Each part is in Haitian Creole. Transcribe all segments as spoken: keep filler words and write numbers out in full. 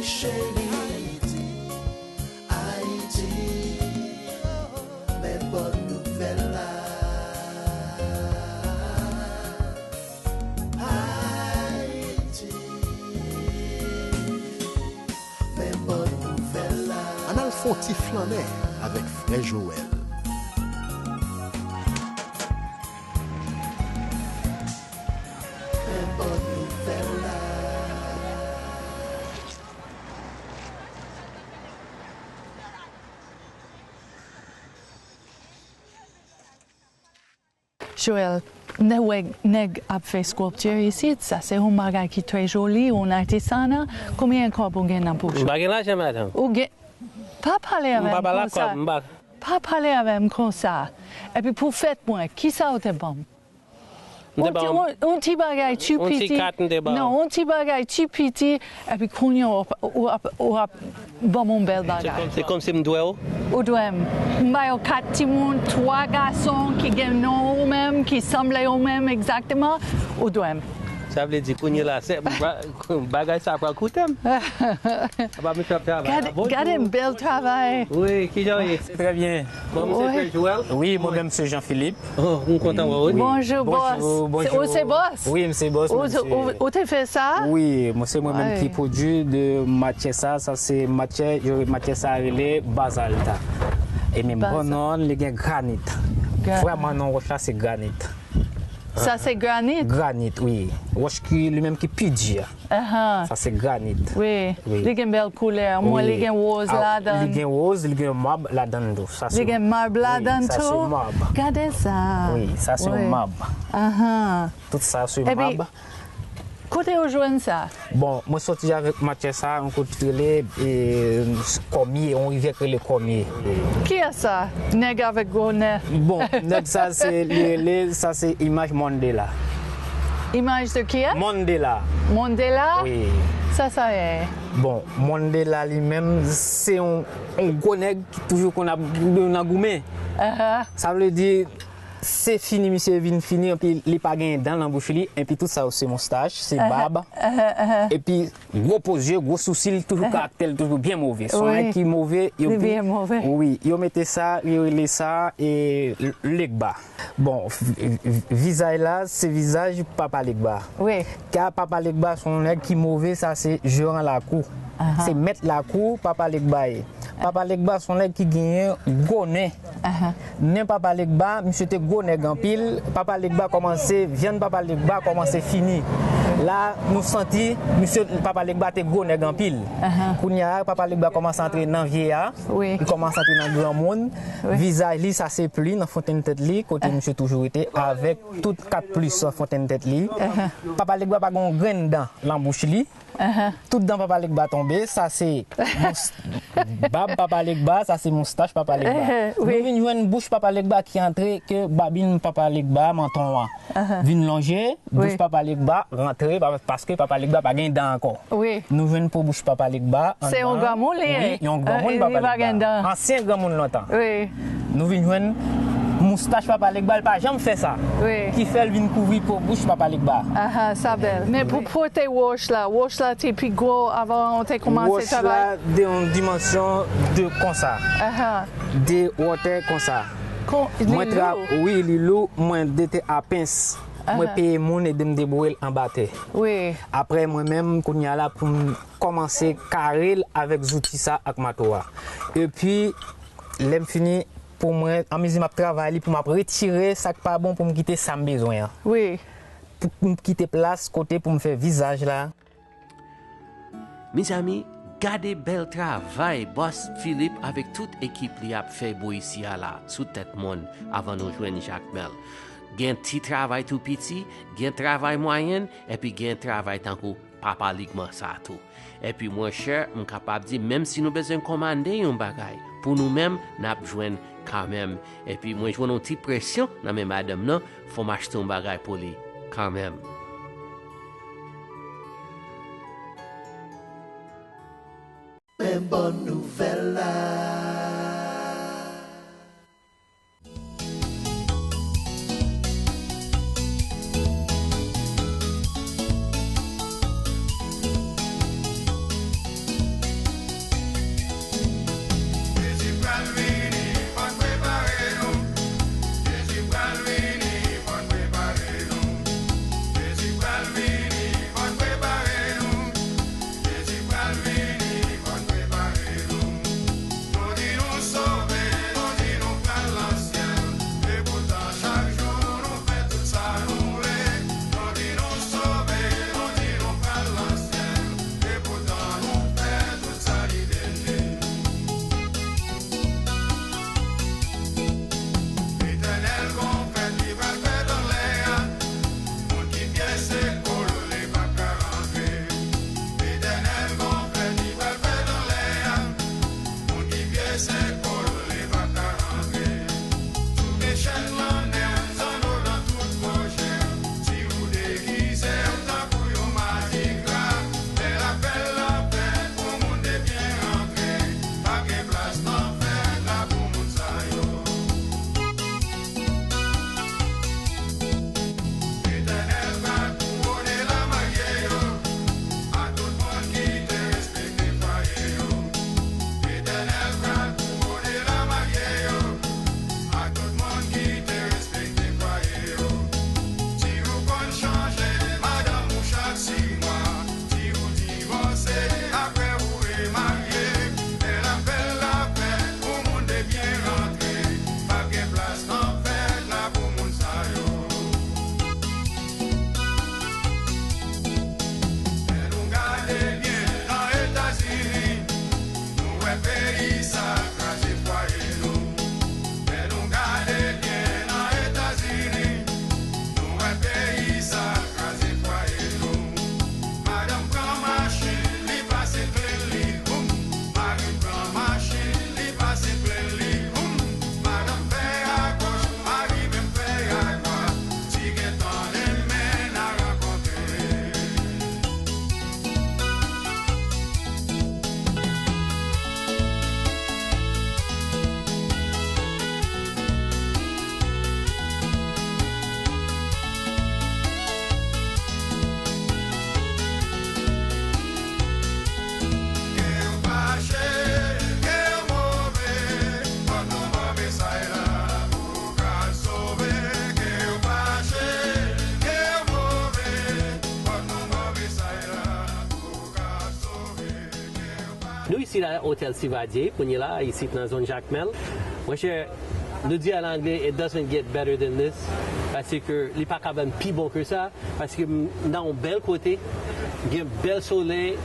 Cheri, Ayiti, men bòn nouvèl la. Ayiti, men bòn nouvèl la. Ann al fè yon ti flannen avèk frè Joel. Men bòn nouvèl la. Joel, nèg wè nèg ap fè sculpture isit, sa se yon bagay ki trè joli, yon artisanat. Konbyen kòb ou gen nan poch ou? M pa gen lajan, madanm. Ou gen, pa pale avè m konsa. M pa pale ak kòb, m pa. Pa pale avè m konsa. Epi pou fèt mwen, kisa ou te ban m? M te ba w yon ti bagay ti piti. Yon ti kat m te ba w. Non, yon ti bagay ti piti, epi kounye a w ap, w ap, w ap ban m yon bèl bagay. Se kòm, se kòmsi m dwe w? Ou dwe m. M ba yo kat timoun, twa gason ki gen non ou menm, ki sanble ou menm egzakteman, ou dwe m. Sa vle di kounye la, se, bagay sa pral koute m. Apa misye ap travay la. Bonjou. Gade, gade bèl travay. Wi, kijan w ye? Trè byen. Bon, misye se Joel? Wi, mwen menm se Jean Philippe. Oh, m kontan wè w, wi. Bonjou, bòs. Bonjou, bonjou. Ou se bòs? Wi, m se bòs, mwen se. Ou, ou, ou te fè sa? Wi, mwen se mwen menm ki pwodui de matyè sa. Sa se matyè, yo, matyè sa rele bazalt. E men bon non, li gen granit. Vrèman, non wòch la se granit. Sa se granit? Granit, wi. Wòch ki, li menm ki pi di a. Ahan. Sa se granit. Wi. Wi. Li gen bèl koulè. Mwen, li gen woz ladan. Li gen woz, li gen mab ladan tou. Sa se. Li gen mab ladan tou? Wi, sa se mab. Gade sa. Wi, sa se yon mab. Ahan. Tout sa se mab. Epi, kote ou jwenn sa? Bon, mwen soti avèk matyè sa, yon kote rele, e, Kòmye, yon rivyè k rele Kòmye. Kiyès sa? Nèg avèk gwo nen. Bon, nèg sa se, li rele, sa se imaj Mandela. Imaj de kiyès? Mandela. Mandela? Wi. Sa sa ye? Bon, Mandela li menm, se yon, yon gwo nèg ki toujou konn ap nan goumen. Aha. Sa vle di, se fini, misye vin fini, epi li pa gen dan nan bouch li, epi tout sa yo se moustach, se bab, epi gwo po zye, gwo sousi, li toujou karaktè l toujou byen move. Se yon nèg ki move, yo pi, wi, yo mete sa, yo rele sa, e, legba. Bon, v-, v-, vizaj la, se vizaj Papa Legba. Wi. Ka Papa Legba se yon nèg ki move, sa se jeran lakou. Aha. Se mèt lakou, Papa Legba ye. Papa Legba se yon nèg ki genyen gwo nen. Aha. Nen Papa Legba, misye te gwo nèg anpil. Papa Legba kòmanse, vyann Papa Legba kòmanse fini. La, nou santi, misye, Papa Legba te gwo nèg anpil. Aha. Kounye a, Papa Legba kòmanse antre nan vye a. Wi. Li kòmanse antre nan granmoun. Wi. Vizaj li, sa se pli nan fontenn tèt li, kote misye toujou rete avèk tout kat plis nan fontenn tèt li. Aha. Papa Legba pa gen yon grenn dan nan bouch li. Aha. Tout dan Papa Legba tonbe, sa se mous-, bab Papa Legba, sa se moustach Papa Legba. Aha, wi. Nou vin jwenn bouch Papa Legba ki antre ke babin Papa Legba, manton an, aha, vin lonje, bouch, wi, Papa Legba rantre, pa-, paske Papa Legba pa gen dan ankò. Wi. Nou jwenn po bouch Papa Legba anndan. Se yon granmoun li ye. Wi, yon granmoun, eh, Papa Legba. Li pa gen dan. Ansyen granmoun lontan. Wi. Nou vin jwenn moustach Papa Legba, li pa janm fè sa. Wi. Ki fè l vin kouvri po bouch Papa Legba. Aha, sa bèl. Men pou pòte wòch la, wòch la te pi gwo avan ou te kòmanse travay? Wòch la de yon dimansyon de konsa. Aha. De wòtè konsa. Kon, li lou? Mwen tra-, wi, li lou. Mwen de te a pens. Mwen peye moun ede m debouye l anba tè. Wi. Apre mwen menm, kounye a la, pou m kòmanse kare l avèk zouti sa ak mato a. Epi, lè m fini, pou mwen, anmezi m ap travay li, pou m ap retire sa k pa bon, pou m kite sa m bezwen an. Wi. Pou m kite plas kote pou m fè vizaj la. Mezanmi, gade bèl travay bòs Philippe avèk tout ekip li ap fè bò isi a la, sou tèt mòn, avan nou jwenn Jakmèl. Gen ti travay tou piti, gen travay mwayèn, epi gen travay tankou Papa Ligman sa tou. Epi monchè, m kapab di, menm si nou bezwen kòmande yon bagay, pou nou menm, n ap jwenn kanmenm. Epi mwen jwenn yon ti presyon nan men madanm nan, fò m achte yon bagay pou li kanmenm. Men bòn nouvèl la. Nou isi la otèl Sivadye kounye la, isit nan zòn Jakmèl. Monchè, nou di an anglè, it doesn't get better than this, paske li pa ka ban pi bon ke sa, paske m nan yon bèl kote, gen bèl solèy,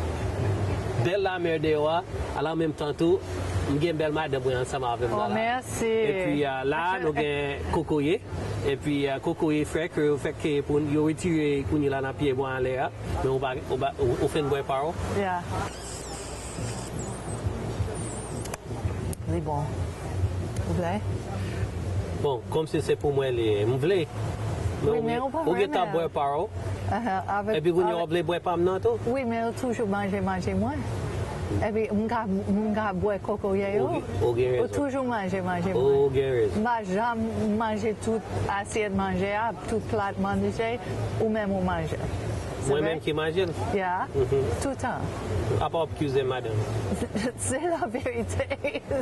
bèl lamè deyò a, ala menm tan tou, m gen bèl madanm mwen ansanm avè m la. Oh, la. Mèsi. Epi ah, la, nou gen kokoye. Epi ah, kokoye frèk, yo fèk ke pou yo retire kounye la nan pye bwa anlè a. Men ou pa, ou pa, ou, ou fin bwè pa w? Yeah. Li bon. Ou vle? Bon, kòmsi se pou mwen li ye. M vle. Men ou gentan bwè pa w. Epi kounye a w vle bwè pa m nan tou? Wi, men ou toujou manje manje mwen. Epi m ka, m ka bwè kokoye yo. Ou gen rezon. Ou toujou manje manje mwen. Ou gen rezon. M pa janm manje tout asyèt manje a, tout plat manje, ou menm ou manje. Mwen menm ki manje l? Ya. Toutan. Apa w ap akize m, madanm? Se la verite.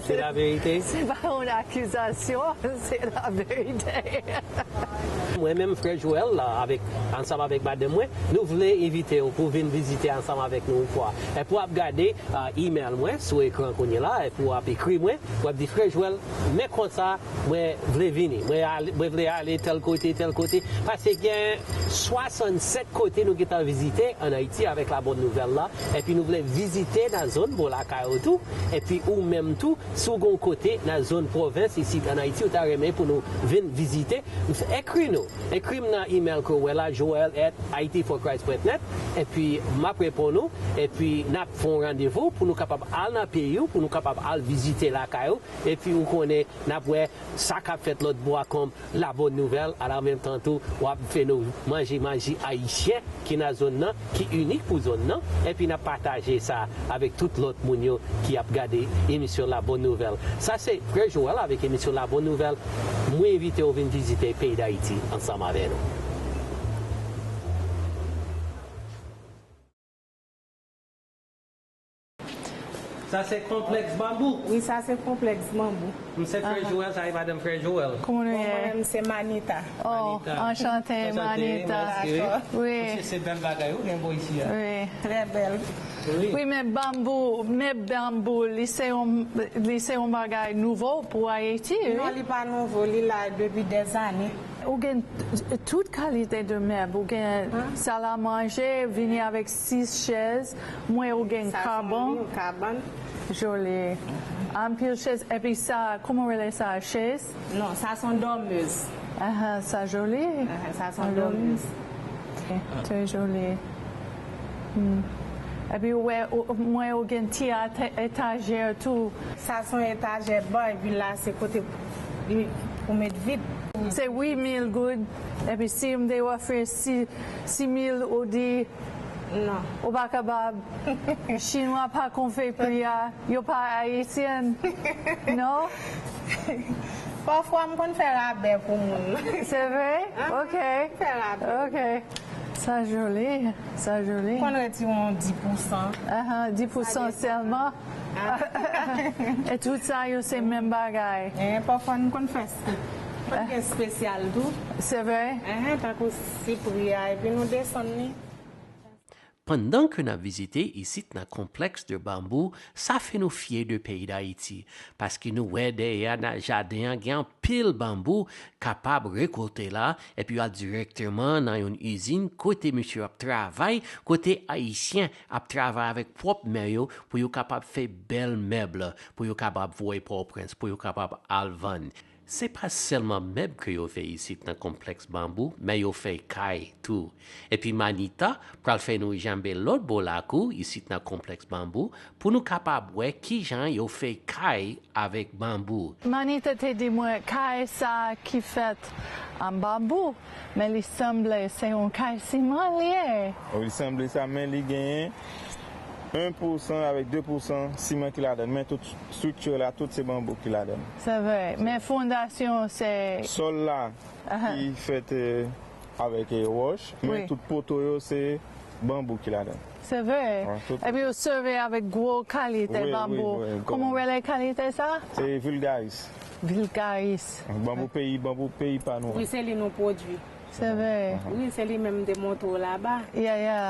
Se la verite? Se pa yon akizasyon, se la verite. Mwen menm, frè Joel la, avèk, ansanm avèk madanm mwen, nou vle envite w pou vin vizite ansanm avèk nou yon fwa. Epi w ap gade ah, email mwen sou ekran kounye la, epi w ap ekri mwen, w ap di, Frè Joel, men konsa, mwen vle vini. Mwen ale, mwen vle ale tèl kote, tèl kote. Paske gen swasannsèt kote nou gentan vizite ann Ayiti avèk la bòn nouvèl la. Epi nou vle vizite nan zòn bò lakay ou tou. Epi ou menm tou, si w gen yon kote nan zòn pwovens isit ann Ayiti, ou ta renmen pou nou vin vizite, ekri nou. Ekri m nan email ke w wè la, joel at haiti for christ pwent nèt. Epi m ap reponn ou. Epi n ap fè yon randevou pou nou kapab al nan peyi w, pou nou kapab al vizite lakay ou. Epi ou konnen, n ap wè sa k ap fèt lòt bò a kòm la bòn nouvèl, ala menm tan tou, w ap fè nou manje manje ayisyen ki nan zòn nan, ki inik pou zòn nan, epi n ap pataje sa avèk tout lòt moun yo ki ap gade emisyon La Bonne Nouvelle. Sa se Frè Joel avèk emisyon La Bonne Nouvelle. Mwen envite w vin vizite peyi Dayiti ansanm avè nou. Sa se konplèks banbou. Wi, sa se konplèks banbou. M se Frè Joel, sa e madanm Frè Joel. Kòman nou ye? Bon, mwen menm se Manita. Oh, anchante, Manita. Wi. Mesye, se bèl bagay ou gen bò isi a. Wi. Trè bèl. Wi, men banbou, men banbou, li se yon, li se yon bagay nouvo pou Ayiti, wi. Non, li pa nouvo, li la depi dèzane. Ou gen t-, tout kalite de mèb. Ou gen salamanje, vini avèk sis chèz. Mwen, ou gen kabann. Sa se yon kabann. Joli. Anpil chèz. Epi sa, kòman rele sa? Chèz? Non, sa se yon dòmèz. Aha, sa joli. Aha, sa se yon dòmèz. Trè joli. Hmm. Epi ou wè, ou, mwen, ou gen ti ata-, etajè tou. Sa se yon etajè ba, epi la se kote pou, pou met vit. Se uit mil goud. Epi si m te ofri sis, sis mil, ou di, non, ou pa kapab. Chinwa pa konn fè pri a. Yo pa ayisyen. Non? Pafwa, m konn fè rabè pou moun. Se vre? Ok. M fè rabè. Ok. Sa joli, sa joli. Konn retire yon dis pousan. Ahan, dis pousan sèlman. E tout sa yo se menm bagay. Eh, pafwa nou konn fè s-, konn gen espesyal tou. Se vre? Eh, tankou si pri a, epi nou desann li. Pandan ke n ap vizite isit nan konplèks de banbou, sa fè nou fyè de peyi Dayiti, paske nou wè dèyè nan jaden an gen anpil banbou kapab rekolte la, epi yo al dirèkteman nan yon izin kote misye ap travay, kote Ayisyen ap travay avèk pwòp men yo pou yo kapab fè bèl mèb, pou yo kapab voye Pòtoprens, pou yo kapab al vann. Se pa sèlman mèb ke yo fè isit nan konplèks banbou, men yo fè kay tou. Epi Manita pral fè nou janbe lòt bò lakou isit nan konplèks banbou pou nou kapab wè kijan yo fè kay avèk banbou. Manita te di mwen kay sa ki fèt an banbou, men li sanble se yon kay siman li ye. Wi, li sanble sa, men li genyen en pousan avèk de pousan siman ki ladan l, men tout estrikti la, tout se banbou ki ladan l. Se vre, men fondasyon se... Sòl la ki fèt, eh, avèk, eh, wòch, men tout poto yo se banbou ki ladan l. Se vre. Epi yo sèvi avèk gwo kalite banbou. Kòman w rele kalite sa? Se vulgaris. Vulgaris. Banbou peyi, banbou peyi pa nou an. Wi, se li nou pwodui. Se vre. Wi, se li menm m te montre w laba. Ya, ya.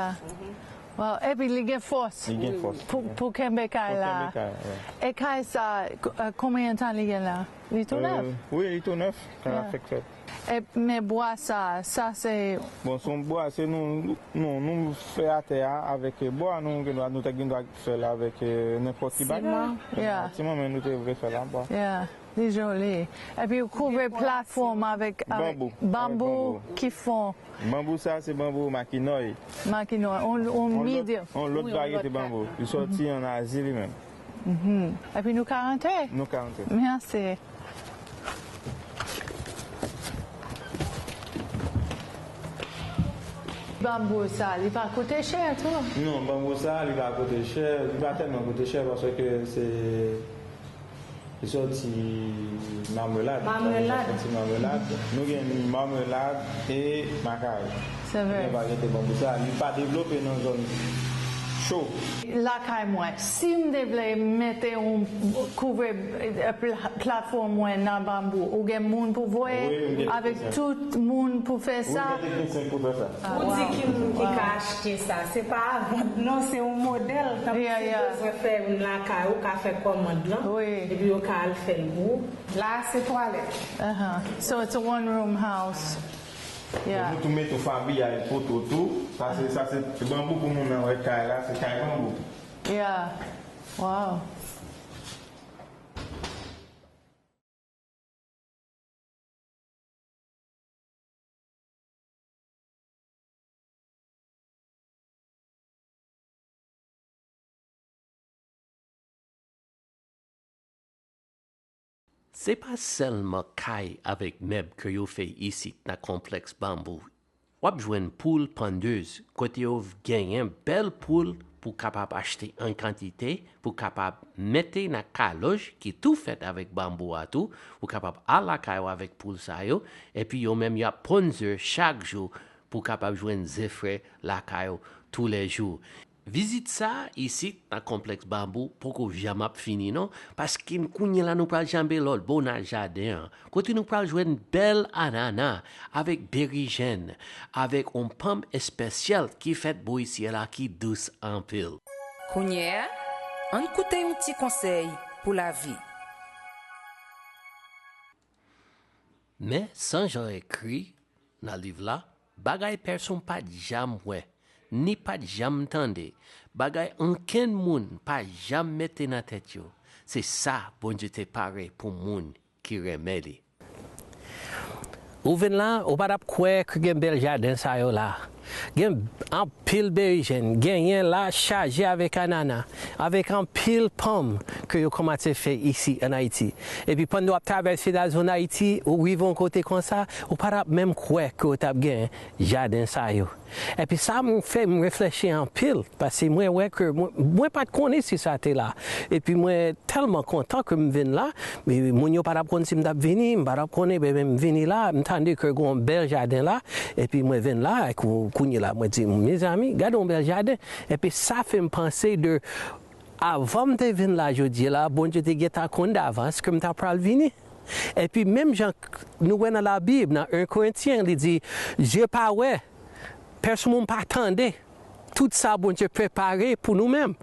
Wow, epi li gen fòs. Li gen fòs. Pou, pou kenbe kay la. Pou kenbe kay la, yeah. E kay sa, k-, euh, konbyen tan li gen la? Li tou nèf? Euh, wi, li tou nèf. Kay la fèk fèt. E, men bwa sa, sa se... Bon, se yon bwa, se nou, nou, nou fè atè a avèk, euh, bwa, nou gen dwa, nou te gen dwa fè l avèk, euh, nenpòt ki bagay. Siman. Yeah. Siman, men nou te vle fè l an bwa. Yeah. Li joli. Epi ou kouvri platfòm avèk, avèk banbou, avèk banbou ki fon. Banbou sa, se banbou makinòy. Makinòy, on, on medium. On lòt varyete banbou. Li sòti an Azi li menm. Mhm. Epi nou ka rantre? Nou ka rantre. Mèsi. Banbou sa, li pa koute chè tou? Non, banbou sa, li pa koute chè. Li pa tèlman koute chè paske se Li sòti Mamelad. Mamelad. Li sòti Mamelad. Nou gen Mamelad e Makay. Se vre. Nou gen varyete banbou sa. Li pa devlope nan zòn cho. Lakay mwen, si m te vle mete yon kouvre, eh, pla-, platfòm mwen nan banbou, ou gen moun pou voye avèk tout moun pou fè sa? Wi, gen teknisyen pou fè sa. Ou di ki moun ki ka achte sa? Se pa avant non, se yon modèl. Tankou si w bezwen fè youn lakay ou, ka fè kòmand lan, epi yo ka al fè l pou ou. La a se twalèt. Uh-huh. So it's a one room house. Yeah. Nou tou mete fabiyay poto tou. Sa se, sa se banbou pou moun nan wè kay la, se kay banbou. Yeah. Wow. Se pa sèlman kay avèk mèb ke yo fè isit nan konplèks Banbou. W ap jwenn poul pondèz, kote yo genyen bèl poul pou kapab achte an kantite, pou kapab mete nan kalòj ki tou fèt avèk banbou a tou, ou kapab al lakay ou avèk poul sa yo, epi yo menm y ap ponn ze chak jou pou kapab jwenn ze frè lakay ou toulèjou. Vizit sa a isit nan konplèks Banbou poko janm ap fini non, paske kounye la nou pral janbe lòt bò nan jaden an, kote nou pral jwenn bèl anana avèk berijèn, avèk yon ponm espesyal ki fèt bò isi a la ki dous anpil. Kounye a, ann koute yon ti konsèy pou lavi. Men, san jan ekri nan liv la, bagay pèsonn pa t janm wè, ni pa t janm tande, bagay ankenn moun pa janm mete nan tèt yo, se sa Bondye te pare pou moun ki renmen li. Ou vin la, ou pa t ap kwè ke gen bèl jaden sa yo la. Gen anpil berijèn, genyen la chaje avèk anana, avèk anpil ponm ke yo kòmanse fè isi ann Ayiti. Epi pandan w ap travèse lazòn Ayiti, ou rive yon kote konsa, ou pa t ap menm kwè ke w t ap gen jaden sa yo. Epi sa m fè m reflechi anpil, paske mwen wè ke mwen, mwen pa t konnen si sa te la. Epi mwen tèlman kontan ke m vin la, men moun yo pa t ap konn si m t ap vini, m pa t ap konnen, men, men m vini la, m tande ke gen yon bèl jaden la, epi mwen vin la, kou-, kounye la, mwen di, mezanmi, gade yon bèl jaden. Epi sa fè m panse de, avan m te vin la jodi la, Bondye te gentan konn davans ke m ta pral vini. Epi menm jan k-, nou wè nan Labib, nan en Korentyen, li di, je pa wè, pèsonn moun pa tande tout sa Bondye prepare pou nou menm.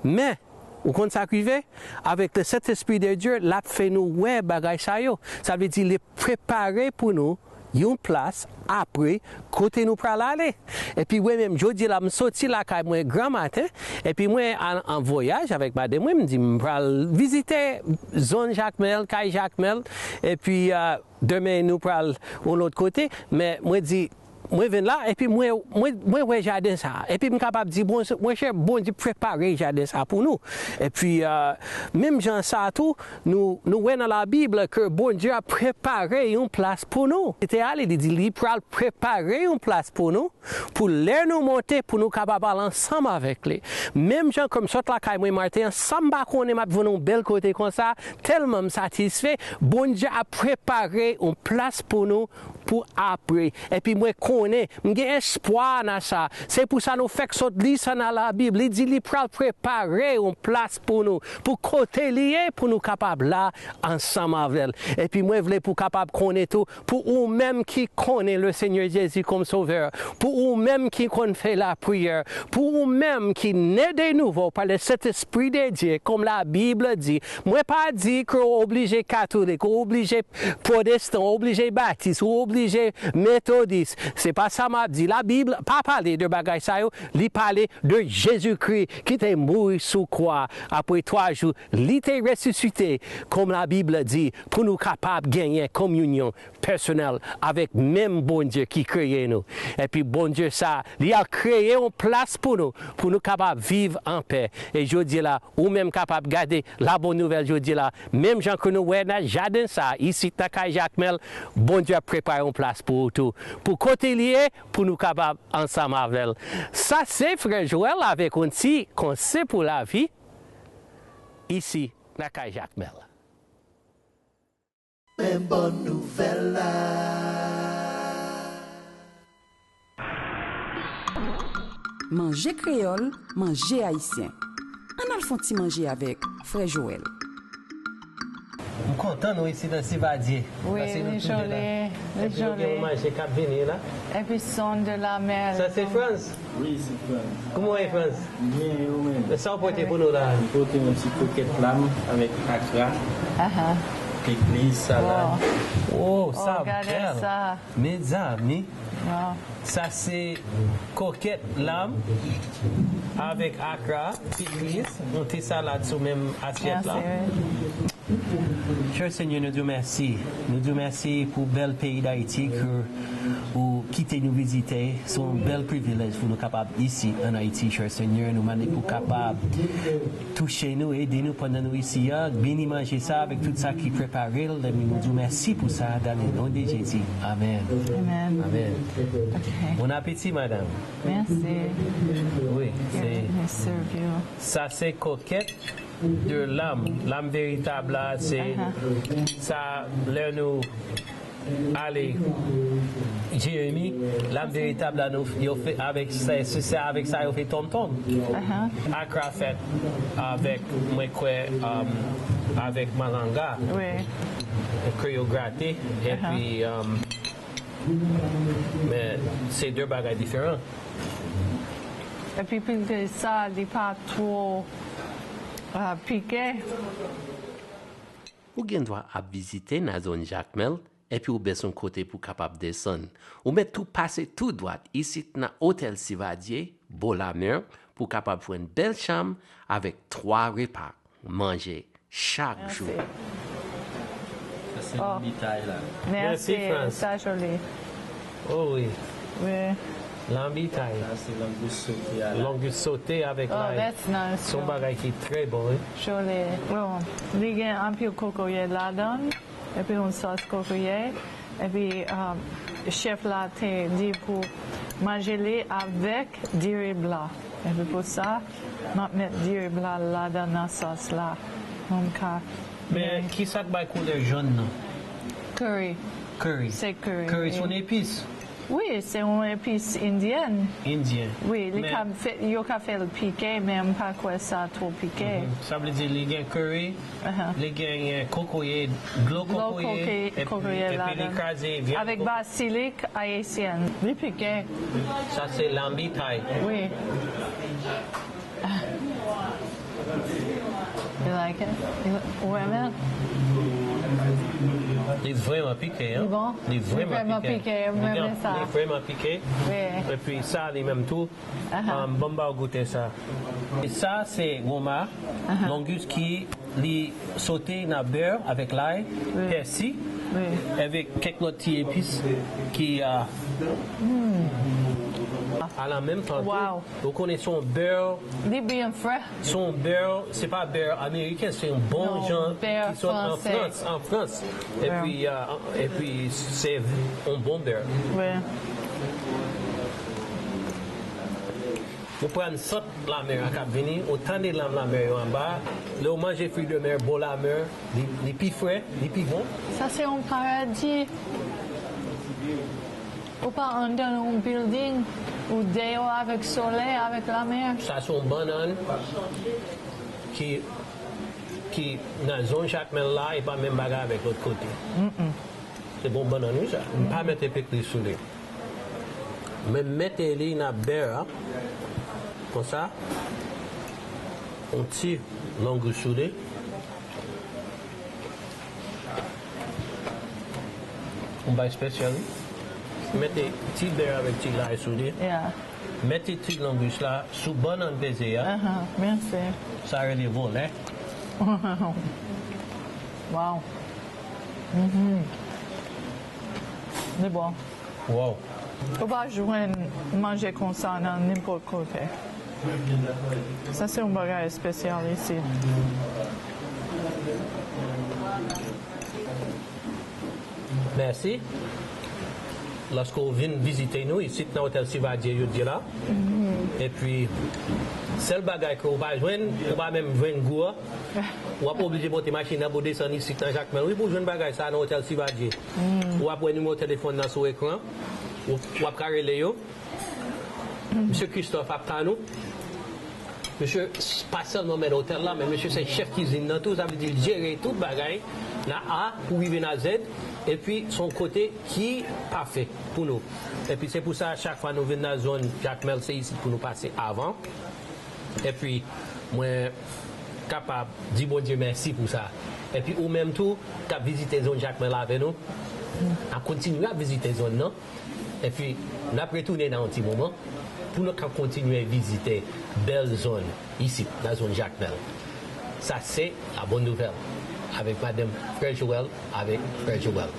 Men, ou konn sa k rive? Avèk le Sentespri de Dye, l ap fè nou wè bagay sa yo. Sa vle di, li prepare pou nou yon plas apre kote nou pral ale. Epi mwen menm, jodi la, m soti lakay mwen granmaten, epi mwen an, an vwayaj avèk madanm mwen, m di m pral vizite zòn Jakmèl, kay Jakmèl, epi, euh, demen nou pral yon lòt kote, men mwen di, mwen vin la, epi mwen, mwen, mwen wè jaden sa a. Epi m kapab di, bon, monchè, Bondye prepare jaden sa a pou nou. Epi, euh, menm jan sa a tou, nou, nou wè nan Labib ke Bondye ap prepare yon plas pou nou. Li te ale, li di, li pral prepare yon plas pou nou, pou lè nou monte, pou nou kapab al ansanm avèk li. Menm jan ke m sot lakay mwen maten an, san m pa konnen m ap jwenn yon bèl kote konsa, tèlman m satisfè, Bondye ap prepare yon plas pou nou, pou apre. Epi mwen konnen, m gen espwa nan sa. Se pou sa nou fèk sot li sa nan Labib. Li di li pral prepare yon plas pou nou, pou kote li ye, pou nou kapab la ansanm avè l. Epi mwen vle pou kapab konnen tou, pou ou menm ki konnen le Seigneur Jésus comme Sauveur, pou ou menm ki konn fè lapriyè, pou ou menm ki ne de nouvo pa le Saint-Esprit de Dieu, comme la Bible dit, mwen pa di ke ou oblije katolik, ou oblije pwotestan, ou oblije batis, ou oblije metodis. Se pa sa m ap di. Labib pa pale de bagay sa yo, li pale de Jezikri ki te mouri sou kwa. Apre twa jou, li te resisite, comme la Bible dit, pou nou kapab genyen kominyon pèsonèl avèk menm Bondye ki kreye nou. Epi Bondye sa, li al kreye yon plas pou nou, pou nou kapab viv anpè. E jodi la, ou menm kapab gade la bonn nouvèl jodi la, menm jan ke nou wè nan jaden sa, isit nan kay Jakmèl, Bondye ap prepare yon plas pou ou tou. Pou kote li ye, pou nou kapab ansanm avè l. Sa se frè Joel avèk yon ti konse pou lavi, isi nan kay Jakmèl. Men bòn nouvèl la. Manje kreyòl, manje ayisyen. Ann al fè yon ti manje avèk frè Joel. M kontan nou isit nan Sivadye. Wi, li joli, li joli. Epi nou gen yon manje k ap vini la. Epi son de la mer. Sa se Frans? Wi, se Frans. Kòman w ye, Frans? Byen, e ou menm? Sa w pote pou nou la? M pote yon ti kokèt lam avèk akra. Aha. Pikliz, salad. Wow. Oh, sa bèl. Gade sa. Mezanmi. Wow. Sa se kokèt lam avèk akra, pikliz, yon ti salad sou menm asyèt la. Mèsi, wi. Chè Senyè, nou di w mèsi. Nou di w mèsi pou bèl peyi Dayiti ke ou kite nou vizite. Se yon bèl privilèj pou nou kapab isi ann Ayiti, chè Senyè. Nou mande pou kapab touche nou, ede nou pandan nou isi a. Beni manje sa avèk tout sa ki prepare l. Nou di w mèsi pou sa, dans le nom de Jésus. Amèn. Amèn. Amèn. Ok. Bon apeti, madanm. Mèsi. Wi, se. Let me serve you. Sa se kokèt de lam. Lam veritab la, se sa lè nou ale Jeremi, lam veritab la, nou, yo fè avèk sa, se, se avèk sa yo fè tonmtonm. Aha. Akra fèt avèk, mwen kwè, um, avèk malanga. Wi. Ke yo grate, epi, um, men se de bagay diferan. Epi, pi ke sa, li pa twò, ah, pike. Ou gen dwa ap vizite nan zòn Jakmèl, epi ou bezwen kote pou kapab desann. Ou mèt tou pase tou dwat isit nan Otèl Sivadye, bò lamè, pou kapab jwenn bèl chanm avèk twa repa manje chak jou. Mèsi. Sa se lanbitay la. Mèsi, Frans. Sa joli. Oh wi. Wi. Lanbitay. Sa se langous sote a la. Langous sote avèk lay. Oh, that's nice. Se yon bagay ki trè bon, wi. Joli. Bon, li gen anpil kokoye ladan l, epi yon sòs kokoye, epi, um, chèf la te di pou manje li avèk diri blan. Epi pou sa, m ap met diri blan ladan nan sòs la. Pou m ka. Men, ki sa k bay koulè jòn nan? Curry. Curry. Se curry, wi. Curry se yon epis? Wi, se yon epis endyèn. Endyen. Wi, li ka fè, yo ka fè l pike, men m pa kwè sa twò pike. Mhm. Sa vle di li gen curry, aha, li genyen kokoye, dlo kokoye, epi, epi li kraze vyann. Avèk basilik ayisyen. Li pike. Sa se lanbitay. Wi. You like it? Ou renmen? Li vrèman pike, hein? Li bon? Li vrèman pike. Li vrèman pike, m renmen sa. Li vrèman pike. Wi. Epi sa, li menm tou. Aha. Um, ban m ba w goute sa. E sa, se woma, aha, langous ki li sote nan bè avèk lay, wi, pèsi, wi, avèk kèk lòt ti epis ki, ah, hmm, a la menm tan tou, wow, ou konnen se yon bè. Li byen frè. Se yon bè, se pa bè ameriken, se yon bon jan ki sot an Frans, an Frans. Epi, ah, epi se yon bon bè. Wi. Ou pran sant lanmè a k ap vini, ou tande lanm lanmè yo anba. Lè w manje fwi de mè bò lanmè, li, li pi frè, li pi bon. Sa se yon paradi. Ou pa anndan yon building, ou deyò avèk solèy, avèk lamè. Sa se yon bannann ki, ki nan zòn Jakmèl la, e pa menm bagay avèk lòt kote. Se bon bannann, wi, sa. M pa mete pekriz sou li. Men m mete li nan bè a, konsa, yon ti langous sou li. Yon bagay espesyal, wi. Mete ti bè avèk ti lay sou li. Yeah. Mete ti langous la sou bannann peze a. Aha, mèsi. Sa rele vòlè. Wow. Mhm. Li bon. Wow. Ou pa jwenn manje konsa nan nenpòt kote. Sa se yon bagay espesyal isit. Mèsi. Lòske w vin vizite nou isit nan Otèl Sivadye jodi la. Epi, sèl bagay ke w pa jwenn, ou pa menm jwenn gou a, w ap oblije monte machin nan pou w desann isit nan Jakmèl. Wi, pou w jwenn bagay sa a nan Otèl Sivadye. W ap wè nimewo telefòn nan sou ekran. W, w ap ka rele yo. Mesye Christophe ap tann ou. Mesye pa sèlman mèt otèl la, men mesye se chèf kizin nan tou, sa vle di l jere tout bagay nan A pou rive nan Z, epi se yon kote ki pafè pou nou. Epi se pou sa, chak fwa nou vin nan zòn Jakmèl, se isit pou nou pase avan. Epi mwen kapab di Bondye mèsi pou sa. Epi ou menm tou, k ap vizite zòn Jakmèl avè nou, n ap kontinye ap vizite zòn nan. Epi, n ap retounen nan yon ti moman pou nou ka kontinye vizite bèl zòn isit, nan zòn Jakmèl. Sa se La Bonne Nouvelle avèk madanm Frè Joel, avèk Frè Joel.